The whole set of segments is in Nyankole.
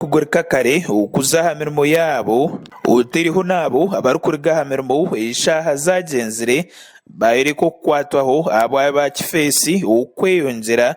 Kugurika kare okuza aha mirimo yaabo otaireho n'abo abarikuruga aha mirimo eshaaha zaagyenzire baayoreka okukwatwaho ahabwa ba kifeesi okweyongyera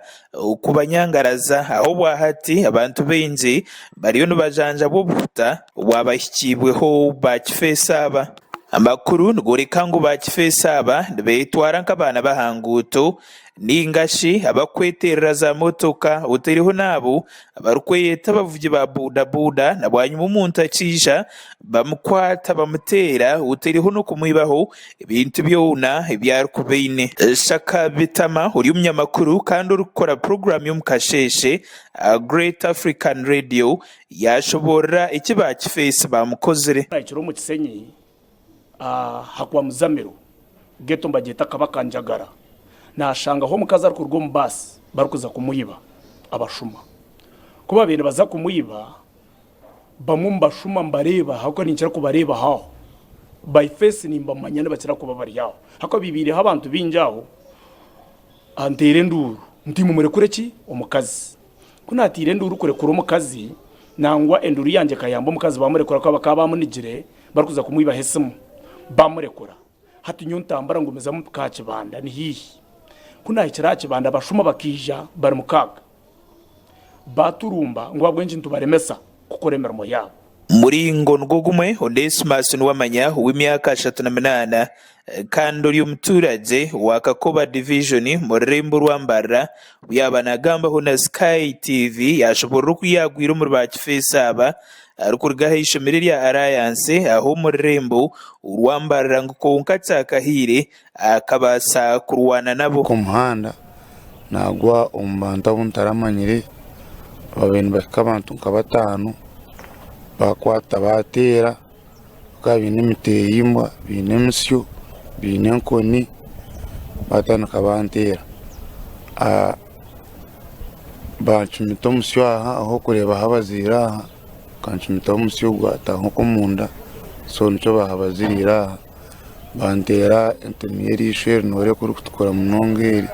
kubanyangaraza aho obwahati abantu baingi bariyo nibajanjabwa obuhuta obwabahikiibweho ba kifeesi aba. Amakuru nigoreka ngu ba kifeesi aba nibetwara nk'abaana b'aha nguuto Nainga shi abarikweterera za motoka otaireho n'abo abarikweyeta abavugi ba bodaboda na bwanyima omuntu akiija bamukwata bamuteera otaireho n'okumwibaho ebintu byona ebi arikuba aine. Shaka Bitama ori omunyamakuru kandi orikukora puroguraamu y'omu kasheeshe aha Great African Radio yaashoboorora eki ba kifeesi baamukozire. Nahikire omu Kisenyi aha kwa Muzamiro ghetto nibagyeta Kabaka Njagara nashangaho omukazi arikuruga omu baasi barikuza kumwiba abashuma. Ku babaire nibaza kumwiba bamwe omu bashuma nibareeba ahabw'okuba ninkira kubareeba aho by face nimbamanya nibakira kuba bari aho ahabw'okuba bibaireho abantu baingi aho nteera enduuru nti mumurekure ki omukazi. Ku nateire enduuru kurekura omukazi nangwa enduuru yangye ekayamba omukazi bamurekura ahabw'okuba bakaba bamunigire Barikuza kumwibaho esimu bamurekura. Hati nyowe ntambura ngumizamu mpika aha kibanda ni haihi. Ku naahikire aha kibanda abashuma bakaija bari mukaaga baaturumba ngu ahabw'enki nitubaremesa kukora emirimo yaabo. Muringo nigwo gumwe, Onesmus Nuwamanya ow'emyaka 38 kandi ori omuturagye wa Kakoba Divijoni omu rurembo rwa Mbarara obu yaaba naagambaho na Sky TV yaashoboorora oku yaagwire omuri ba kifeesi aba Arikuruga aha ishomero erya Alliance aha omu rurembo orwa Mbarara ngu kwonka kyakahiire akabaasa kurwana nabo. Omu muhanda nagwa omu bantu abu ntaramanyire babaire nibahika abantu nka bataano bakwata bateera bakaba baine emiteyimbwa baine emisyo baine enkoni batandika banteera. Bancumita omusyo aha ahu orikureeba habaziire aha, bancumitaho omusyo gwataaha okwo omunda so nikyo bahabaziriire aha, banteera entemi y'eriisho eri noreeba erikutukura munonga eri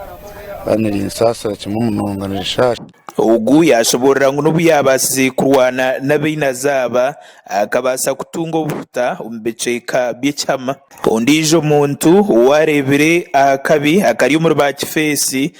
kandi nirinsaasira kimwe munonga nirishaasha. Ogu yaashoboorora ngu n'obu yaabaasize kurwana n'abainazi aba, akabaasa kutunga obuhuta omu bicweka by'ekihama. Ondiijo muntu owaareebire aha kabi akari omuri baakifeesi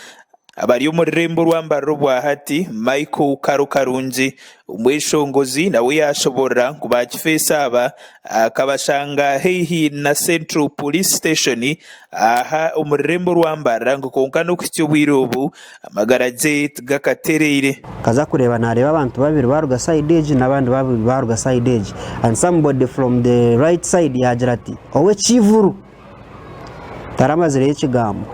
Abari omu rurembo orwa Mbarara obwahati, Michael Karo Karungi, omweshongozi nawe yaashoborora ngu ba kifeesi aba akabashanga haihi na Central Police Station aha omu rurembo orwa Mbarara ngu kwonka n'okuhitsya obwire obu amagara gye tigakatereire. Nkaza kureeba nareeba abantu babiri baruga side egi n'abandi babiri baruga side egi and somebody from the right side yagira ati ow'ekivuru. Taramazireyo ekigambo,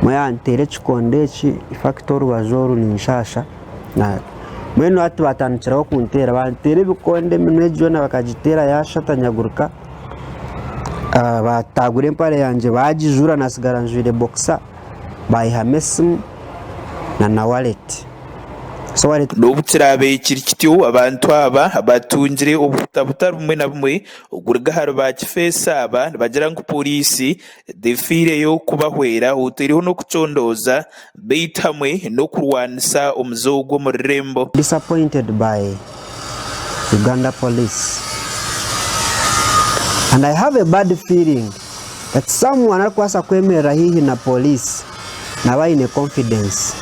mbwenu yanteera ekikondo eki infact orubaju oru ninshaasha, mbwenu hati batandikiraho kunteera, banteera ebikondo eminwa egi yoona bakagiteera yashatanyagurika, batagura empare yangye bagijuura nasigara njwaire boxer, bayihamu esimu na wallet. N'obu kiraabe kiri kityo, abantu aba batungire obuhuta butari bumwe na bumwe okuruga ahari ba kifeesi aba nibagira ngu pooriisi tefiireyo kubahwera otaireho n'okucondooza beitu hamwe n'okurwanisa omuze ogu omu rurembo. Disappointed by Uganda police and I have a bad feeling that someone arikubaasa kwemerera haihi na police naaba aine confidence.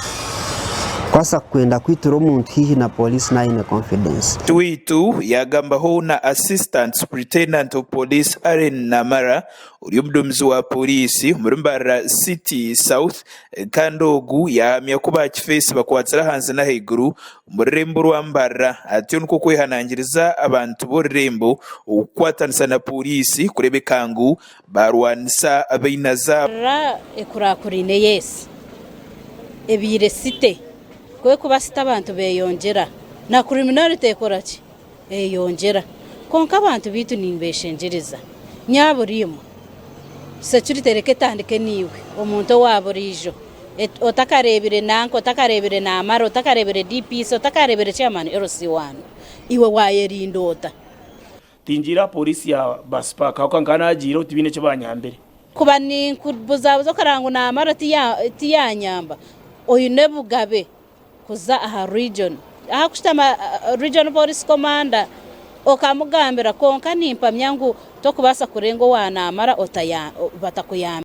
Kubaasa kwenda kwitura omuntu haihi na police naaba aine confidence. Waitu yaagambaho na Assistant Superintendent of Police Allen Namara ori omuduumizi wa pooriisi omuri Mbarara City South kandi ogu yaahamya ku ba kifeesi bakwatsire ahansi n'ahaiguru omu rurembo rwa Mbarara atyo nikwo kwehanangiriza abantu b'orurembo okukwatanisa na pooriisi kureebeka ngu baarwanisa abainazi aba. Mbarara ekurakuraine yes ebaire city ku ekuba city abantu beyongyera na criminality ekora ki eyongyera kwonka abantu beitu nimbeshengyereza nyabura imwe security reka etandike naiwe omuntu owa buriijo otakareebire nanka otakareebire namara otakareebire DPC otakareebire chairman LC one iwe wayerinda ota? Tingiire aha pooriisi ya Basipaaka ahabw'okuba nkaba naagiireho tibaine eki baanyambire. Kuba ninkubuzabuza okareba ngu namara tiyanyamba, oine obugabe kuza aha region. Aha kushutama Regional Police Commander okamugambira kwonka nimpamya ngu tokubaasa kurenga owa naamara batakuyambire.